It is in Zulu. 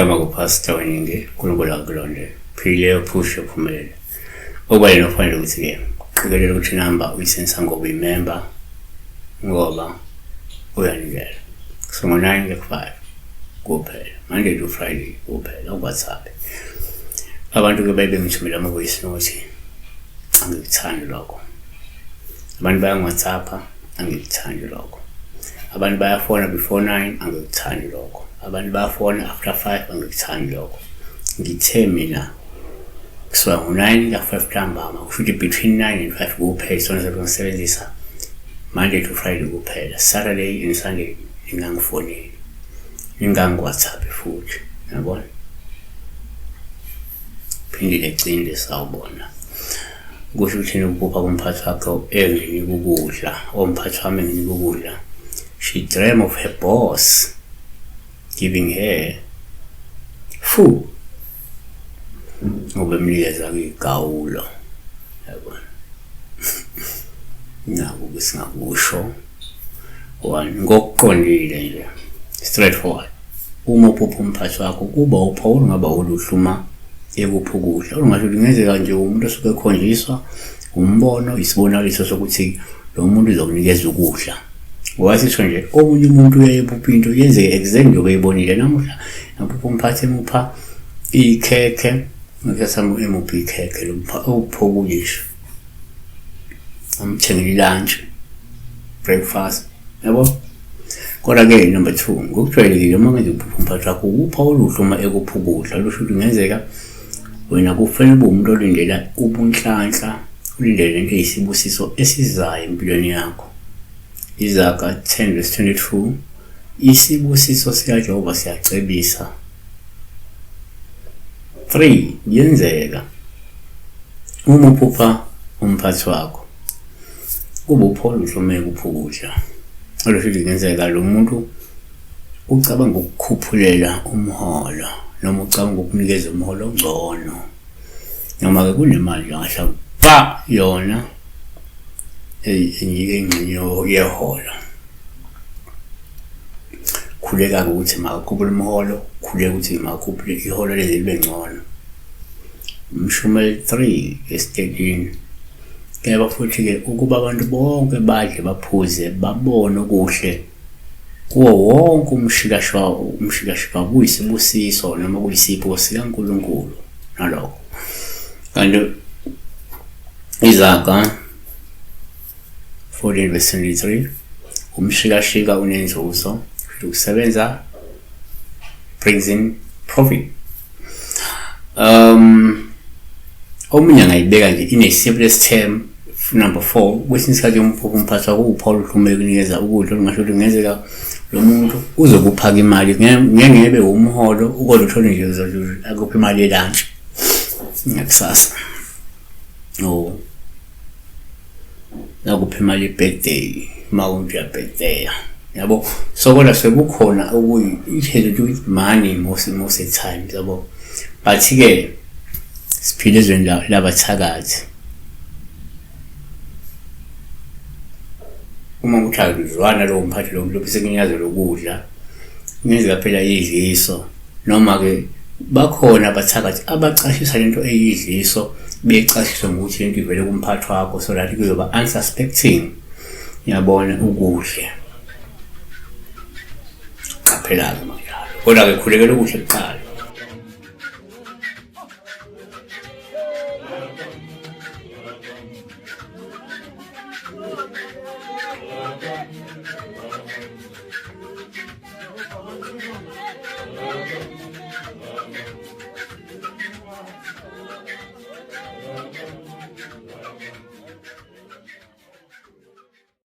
Gama kuPastor Weningi, uNkulunkulu akulonde. Phile uphushe uphumelele. Okubalulekile okufanele ukuthi-ke qikelela ukuthi inamba uyisebenzisa ngoba uyimemba ngoba uyanikela. So ngo-9 kuya ku-5 kuphela, Monday to Friday kuphela ku-WhatsApp. Abantu-ke baye bengithumela ama-voice note, angikuthandi lokho. Abantu bayangi-WhatsApp-a, angikuthandi lokho. Abantu bayafona before 9, angikuthandi lokho. Abantu bayafona after 5, angikuthandi lokho. Ngithe mina kusuka ngo-9 kuya ku-5 ntambama, kusho ukuthi between 9 and 5 kuphela isona sikhathi ngisebenzisa Monday to Friday kuphela. Saturday and Sunday ningangifoneli, ningangi-WhatsApp futhi, yabona. Phindile Cinde, sawubona. Kusho ukuthini ukuphupha kumphathi wakho enginika ukudla, omphathi wami enginika ukudla. She dream of her boss giving her food. Ngoba emnikeza igawulo. Yabona. Naku besingakusho. One, ngokuqondile nje. Straightforward. Uma uphupha umphathi wakho kuba uphawu olungaba oluhle uma ekupha ukudla. Olungasho ukuthi kungenzeka nje umuntu osuke ekhonjiswa umbono, isibonakaliso sokuthi lo muntu uzokunikeza ukudla. Ngoba sisho nje omunye umuntu uyaye ephupha into yenzeke exactly njengoba eyibonile namuhla. Ngaphupha umphathi emupha ikhekhe, ngakusasa emupha ikhekhe lo upha okunye nje. Amthengele ilantshi, breakfast, yabo. Kodwa-ke number 2, ngokujwayelekile uma kwenza uphupha umphathi wakho ukupha oluhle uma ekupha ukudla, lusho ukuthi kungenzeka wena kufanele ube umuntu olindela ubunhlanhla, ulindele lento eyisibusiso esizayo empilweni yakho. Izaga 10 verse 22, isibusiso sikaJehova siyacebisa. 3, kuyenzeka uma uphupha umphathi wakho kuba uphola uhlomeke ukupha ukudla, olusho ukuthi kungenzeka lo muntu ucabanga ukukhuphulela umholo noma ucabanga ukukunikeza umholo ongcono, noma-ke kunemali nje angahle akupha yona ingxenye yeholo. Khuleka-ke ukuthi makakhuphule umholo, khuleka ukuthi makakhuphule iholo leli libe ngcono. Umshumeli 3 verse 13. Kepha futhi-ke ukuba abantu bonke badle baphuze babone okuhle kuwo wonke umshikashika, umshikashika kuyisibusiso noma kuyisipho sikaNkulunkulu nalokho. Kanti Izaga 14 verse 23, umshikashika unenzuzo, ukusebenza brings in profit. Omunye angayibeka nje in a simplest term, number 4, kwesinye isikhathi umphathi wakho uPaul uhlumeke kunikeza ukudla, olungasho ukuthi kungenzeka lo muntu uzokuphaka imali, ngeke ebe umholo, kodwa uthole nje akuphi imali ye-lunch ngakusasa. Oh, nakuphi imali ye-birthday uma umuntu uyabirthday, yabo. So kodwa sekukhona okuyi it has to do with money most of the times, yabo. But-ke siphila ezweni labathakathi. Uma kuthi akuzwana lowo mphathi lowo muntu sekunyazela ukudla, kungenzeka phela idliso, noma-ke bakhona abathakathi abacashisa lento eyidliso, becashiswe ngokuthi lento ivele kumphathi wakho so that kuzoba unsuspecting, ngiyabona ukudle. Qaphela-ke manjalo, kodwa-ke khulekela ukudla kuqala.